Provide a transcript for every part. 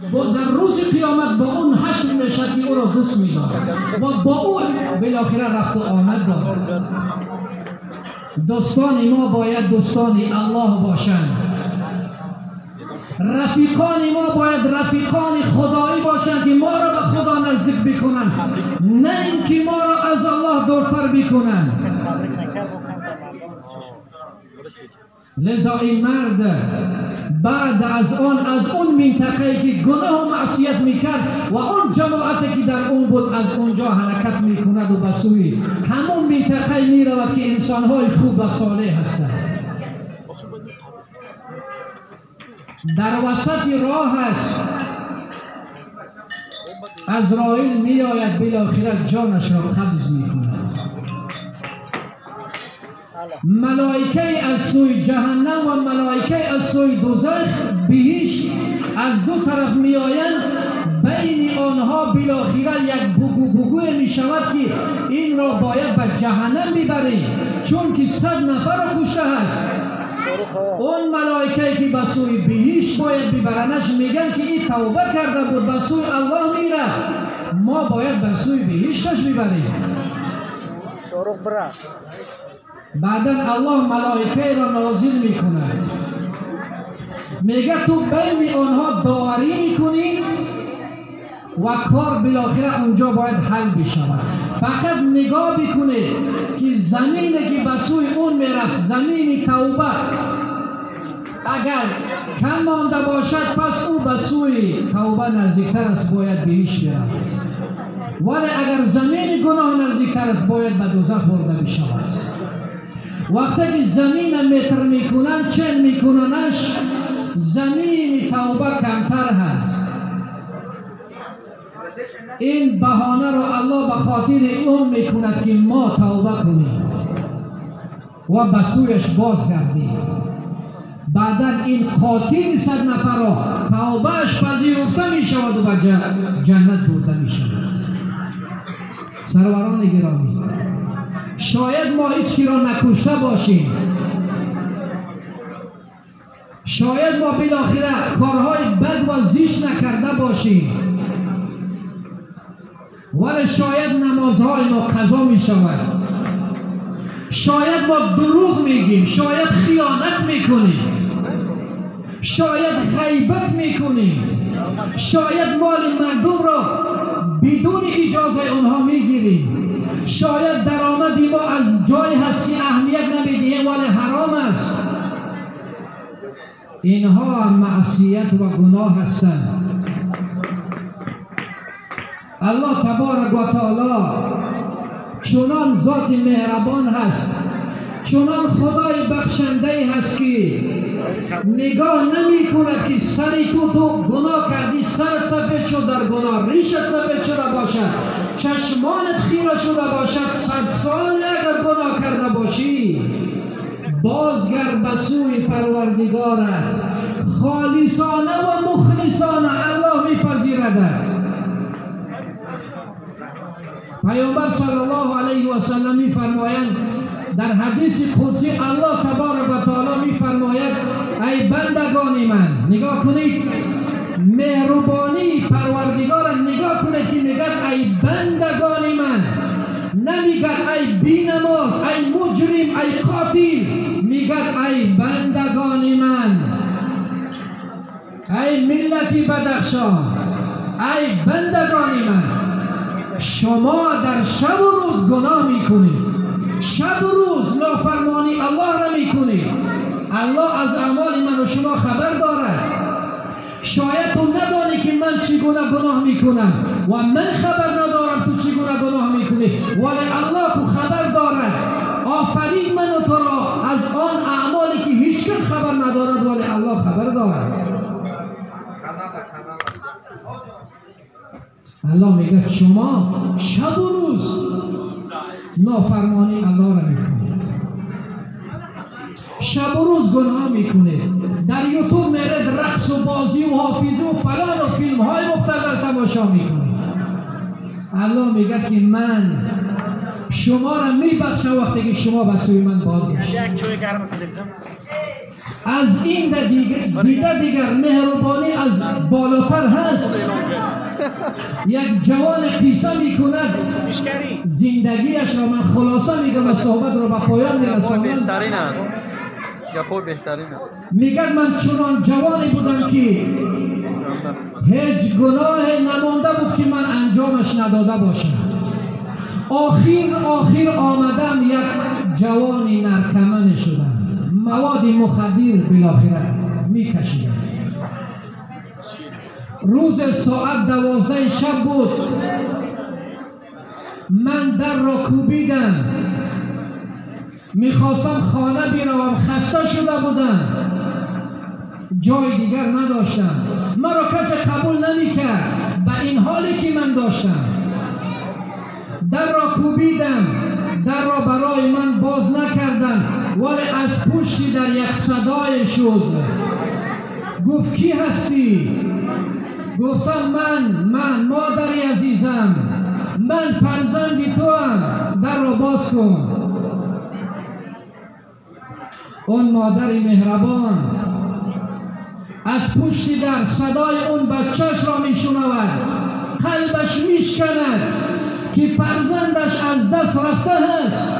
در روز قیامت با اون حشر میشد که او را دوست می‌دارد و با او بالاخره رفت و آمد دارد. دوستان ما باید دوستان الله باشند، رفیقان ما باید رفیقان خدایی باشند که ما را به خدا نزدیک بکنند، نه اینکه ما را از الله دورتر بکنند. لذا این مرد بعد از آن از اون منطقه‌ای که گناه و معصیت میکرد و اون جماعتی که در اون بود از اونجا حرکت میکند و به سوی همون منطقه میرود که انسانهای خوب و صالح هستند. در وسط راه است، عزرائیل میآید، بالاخره جانش را قبض میکند. ملائکه از سوی جهنم و ملائکه از سوی دوزخ بهشت از دو طرف میآیند، بین آنها بالاخره یک بگو بگو می شود که این را باید به جهنم ببریم چون که 100 نفر را کشته است. اون ملائکه که به سوی بهشت باید ببرنش میگن که این توبه کرده بود، به سوی الله میرفت، ما باید به سوی بهشتش ببریم. بعدا الله ملائکه را نازل میکند، میگه تو بین آنها داوری میکنی و کار بالاخره اونجا باید حل بشود. فقط نگاه بکنید که زمینی که به سوی اون میرفت، زمین توبه، اگر کم مانده باشد پس او به سوی توبه نزدیکتر است، باید بهش برود، ولی اگر زمین گناه نزدیکتر است باید به دوزخ برده بشود. وقتی که زمین متر میکنن، چند میکننش، زمین توبه کمتر هست. این بهانه رو الله به خاطر اون میکند که ما توبه کنیم و به سویش بازگردیم. بعدا این قاتل 100 نفر را توبهش پذیرفته میشود و به جنت برده میشود. سروران گرامی، شاید ما هیچی را نکشته باشیم، شاید ما بالاخره کارهای بد و زشت نکرده باشیم، ولی شاید نمازهای ما قضا می شود، شاید ما دروغ میگیم، شاید خیانت میکنیم، شاید غیبت میکنیم، شاید مال مردم را بدون اجازه آنها میگیریم، شاید درآمد ما از جای هست که اهمیت نمیدهیم ولی حرام است. اینها معصیت و گناه هستند. الله تبارک و تعالی چنان ذات مهربان هست، چنان خدای بخشنده هست که نگاه نمی کند که سری تو گناه کردی، سرت سفید شد در گناه، ریشت سفید شده باشد، چشمانت خیره شده باشد، 100 سال اگر گناه کرده باشی بازگرد به سوی پروردگارت، خالصانه و مخلصانه الله میپذیردت. پیامبر صلی الله علیه و سلم میفرمایند در حدیث قدسی، الله تبارک و تعالی میفرماید ای بندگان من، نگاه کنید مهربانی پروردگار، نگاه کنید که میگه ای بندگان من، نمیگه ای بینماز، ای مجرم، ای قاتل، میگه ای بندگان من، ای ملتی بدخشان، ای بندگان من، شما در شب و روز گناه میکنید، شب و روز نافرمانی الله را میکنید، الله از اعمال من و شما خبر دارد. شاید تو ندانی که من چگونه گناه میکنم و من خبر ندارم تو چگونه گناه میکنی، ولی الله تو خبر دارد. آفرین من و تو را از آن اعمالی که هیچ کس خبر ندارد ولی الله خبر دارد. الله میگه شما شب و روز نافرمانی الله را میکنید، شب و روز گناه میکنید، در یوتیوب میرید رقص و بازی و حافظه و فلان و فیلم های مبتذل تماشا میکنید. الله میگه که من شما را میبخشم وقتی که شما به سوی من باز میشید. از این دیده دیگر مهربانی از بالاتر هست. یک جوان قصه میکند زندگیش را، من خلاصه میگم و صحبت را به پایان میرسانم. میگه من چنان جوانی بودم که هیچ گناه نمانده بود که من انجامش نداده باشم. آخر آمدم یک جوانی نرکمن شدم، مواد مخدر بالاخره میکشیدم. روز ساعت 12 شب بود، من در را کوبیدم، میخواستم خانه بروم، خسته شده بودم، جای دیگر نداشتم، مرا کسی قبول نمیکرد به این حالی که من داشتم. در را کوبیدم، در را برای من باز نکردن، ولی از پشتی در یک صدای شد، گفت کی هستی؟ گفتم من مادری عزیزم، من فرزندی توام، در را باز کن. اون مادر مهربان از پشتی در صدای اون بچهش را میشنود، قلبش میشکند که فرزندش از دست رفته هست.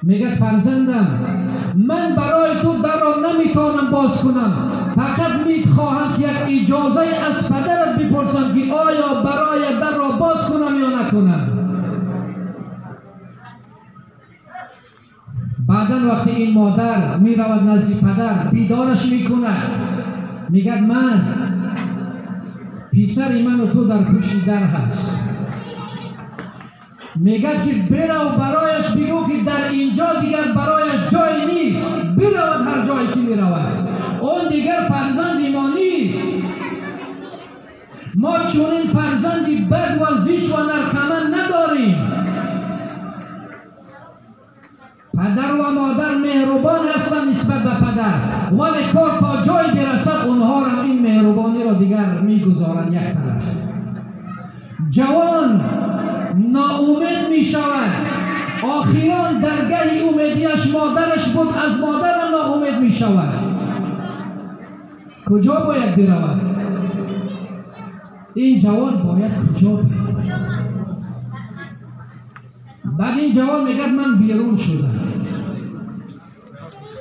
میگه فرزندم، من برای تو در را نمیتونم باز کنم، فقط میخواهم که یک اجازه از پدرت بپرسم که آیا برای در را باز کنم یا نکنم. بعدا وقتی این مادر میرود نزد پدر، بیدارش میکند، میگه من پسر من و تو در پشت در هست. میگه که برو برایش بگو که در اینجا دیگر برایش جای نیست، برود هر جایی که میرود، اون دیگر فرزند ما نیست. ما چنین فرزندی بد و زشت و نرکمن نداریم. پدر و مادر مهربان هستند نسبت به پدر، ولی کار تا جای برسد اونها را این مهربانی را دیگر میگذارند یک طرف. جوان ناامید می شود، آخران درگه امیدیش مادرش بود، از مادرم ناامید می شود. کجا باید برود؟ این جوان باید کجا برود؟ بعد این جوان میگه من بیرون شدم.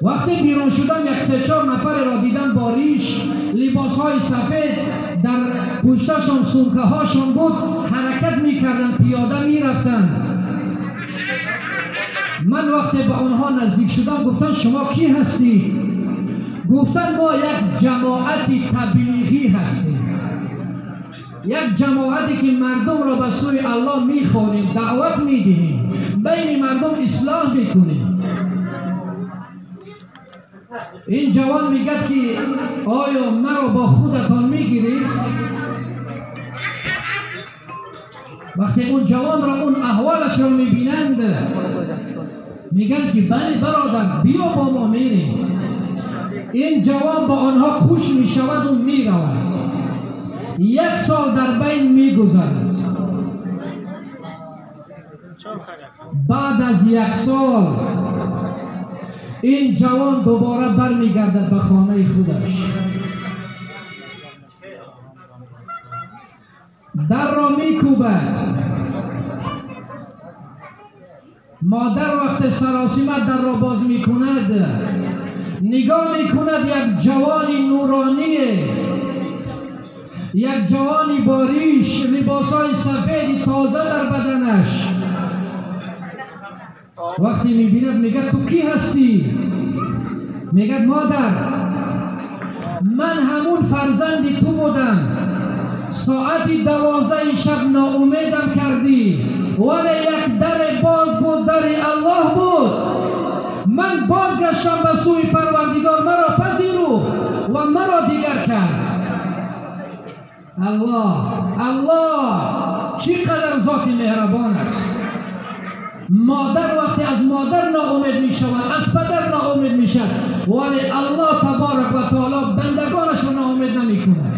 وقتی بیرون شدم یک 3-4 نفر را دیدم با ریش، لباس های سفید، در پشتشان سمکه هاشون بود، حرکت میکردن، پیاده میرفتن. من وقتی به آنها نزدیک شدم گفتن شما کی هستی؟ گفتن ما یک جماعت تبلیغی هستیم، یک جماعتی که مردم را به سوی الله میخوانیم، دعوت میدهیم، بین مردم اصلاح میکنیم. این جوان میگه که آیا مرا با خودتان میگیرید؟ وقتی اون جوان را، اون احوالش را میبینند، میگن که بله برادر، بیا با ما میریم. این جوان با آنها خوش میشود و میرود. 1 سال در بین میگذرد. بعد از 1 سال این جوان دوباره برمیگردد به خانه خودش، در را میکوبد. مادر وقت سراسیمه در را باز میکند، نگاه میکند یک جوانی نورانیه، یک جوانی با ریش، لباسهای سفید تازه در بدنش. وقتی میبیند میگه تو کی هستی؟ میگه مادر، من همون فرزندی تو بودم، ساعت 12 شب ناامیدم کردی، ولی یک در باز بود، در الله بود، من بازگشتم به سوی پروردگار، مرا پذیرفت و مرا دیگر کرد. الله الله، چقدر ذات مهربان است. مادر وقتی از مادر ناامید می شود، از پدر ناامید می شود، ولی الله تبارک و تعالی بندگانش را ناامید نمی کند.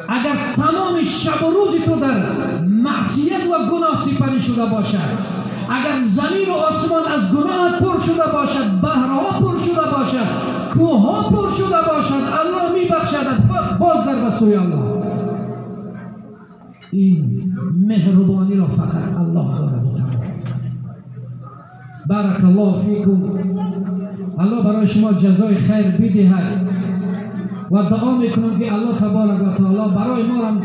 اگر تمام شب و روز تو در معصیت و گناه سپری شده باشد، اگر زمین و آسمان از گناه پر شده باشد، بحرها پر شده باشد، کوهها پر شده باشد، الله میبخشد. باز در به سوی الله. این مهربانی را فقط الله دارد. بارک الله فیکم. الله برای شما جزای خیر بدهد و دعا میکنم که الله تبارک و تعالی برای ما هم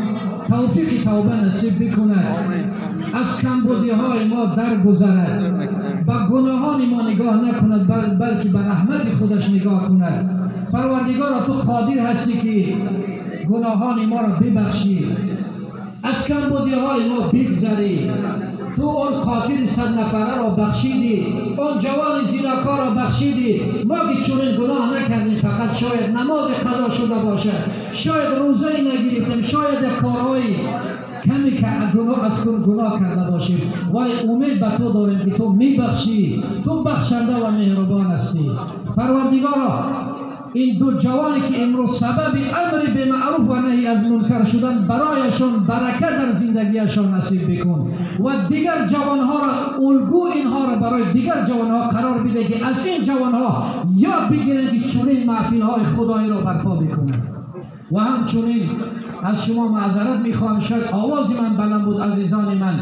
توفیق توبه نصیب بکند، از کمبودی های ما درگذرد، به گناهان ما نگاه نکند بلکه به رحمت خودش نگاه کند. پروردگارا تو قادر هستی که گناهان ما را ببخشی، از کمبودی های ما بگذری. تو اون قاتل 100 نفره را بخشیدی، اون جوان زیناکار را بخشیدی. ما که چنین گناه نکردیم، فقط شاید نماز قضا شده باشد، شاید روزه نگرفتیم، شاید کارهای کمی که گناه از گناه کرده باشیم، ولی امید به تو داریم که تو میبخشی، تو بخشنده و مهربان هستی. پروردگارا این دو جوانی که امروز سبب امر به معروف و نهی از منکر شدن، برایشان برکت در زندگیشان نصیب بکن و دیگر جوانها را الگو اینها را برای دیگر جوانها قرار بده که از این جوانها یاد بگیرند که چنین محفل‌های خدایی را برپا بکنند. و همچنین از شما معذرت میخواهم، شاید آواز من بلند بود. عزیزان من،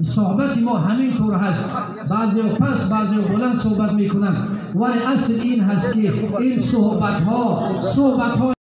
صحبت ما همین طور هست، بعضی پس بعضی بلند صحبت میکنن، ولی اصل این هست که این صحبت ها